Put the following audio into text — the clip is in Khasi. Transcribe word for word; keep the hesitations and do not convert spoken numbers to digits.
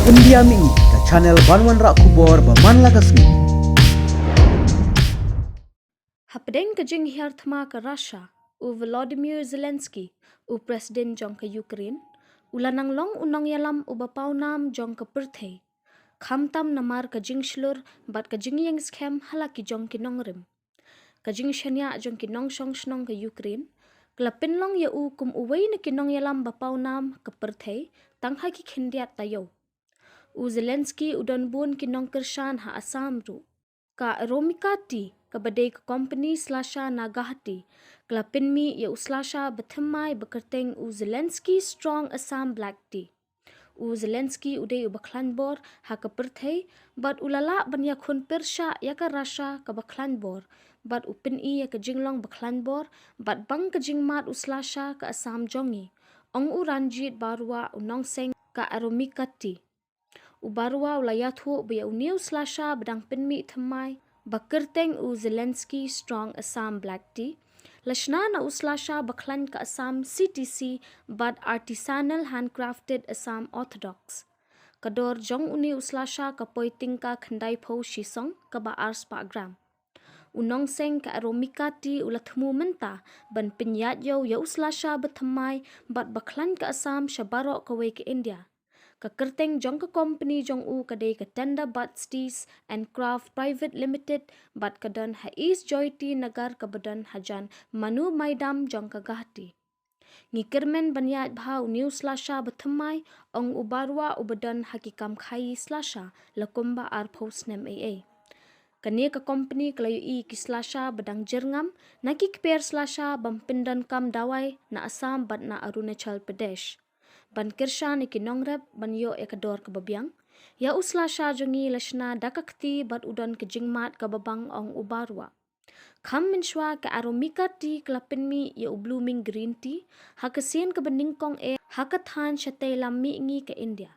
India Mihngi, ka channel ban wanrah khubor ba man la ka sngi. Hapdeng ka jinghiar thma ka Russia, u Volodymyr Zelensky, u President jong ka Ukraine, u la nang long u nongïalam uba pawnam jong ka pyrthei, khamtam namar ka jingshlur bad ka jingïeng skhem ha la ki jong ki nongrim. Ka jingshaniah jong ki nongshong shnong ka Ukraine ka la pynlong ïa u kum uwei na ki nongïalam ba pawnam ka pyrthei tang ha ki khyndiat taïew. U Zelensky u don bun ki nongkyrshan ha Assam ruh. Ka Aromika Tea, kaba dei ka kompani slasha na Guwahati, ka la pynmih ïa u slasha ba thymmai ba kyrteng u Zelensky Strong Assam Black Tea. U Zelensky u dei uba khlaiñ bor ha ka pyrthei bad u la lah ban ïakhun pyrshah ïa ka Russia kaba khlaiñ bor bad u pyni ïa ka jinglong ba khlaiñ bor bad bang ka jingmad u slasha ka Assam jong ngi, ong u Ranjit Barua, u nongseng ka Aromika Tea. U Barua u la ïathuh ba ïa une u slasha ba dang pynmih thymmai ba kyrteng u Zelensky Strong Assam Black Tea la shna na u slasha ba khlaiñ ka Assam C T C bad artisanal handcrafted Assam orthodox. Ka dor jong une u slasha ka poi tyngka khyndaiphew shisong kaba arspah gram. U nongseng ka Aromika Tea u la thmu mynta ban pynïaid ïew ïa u slasha ba thymmai bad ba khlaiñ ka Assam sha baroh kawei ka India. Ka kyrteng jong ka kompani jong u ka dei ka Tender Buds Teas and Craft Private Limited bad ka don ha East Jayati Nagar kaba don hajan Manu Maidam jong ka Guwahati. Ngi kyrmen ban ïaid bha une u slasha ba thymmai, ong u Barua uba don ha ki kam khaïi slasha la kumba arphew snem eiei. Kane ka kompani ka la ïohi ki slasha ba dang jyrngam na ki kper slasha bym pyndonkam dawai na Assam bad na Arunachal Pradesh. Ban kyrshan ïa ki nongrep ban ïoh ïa ka dor kaba biang, ïa u slasha jong ngi la shna da ka kti bad u don ka jingmad kaba bang, ong u Barua. Kham mynshuwa ka Aromika Tea ka la pynmih ïa u Blooming Green Tea ha ka sien kaba nyngkong eh ha ka thaiñ shatei lam mihngi ka India.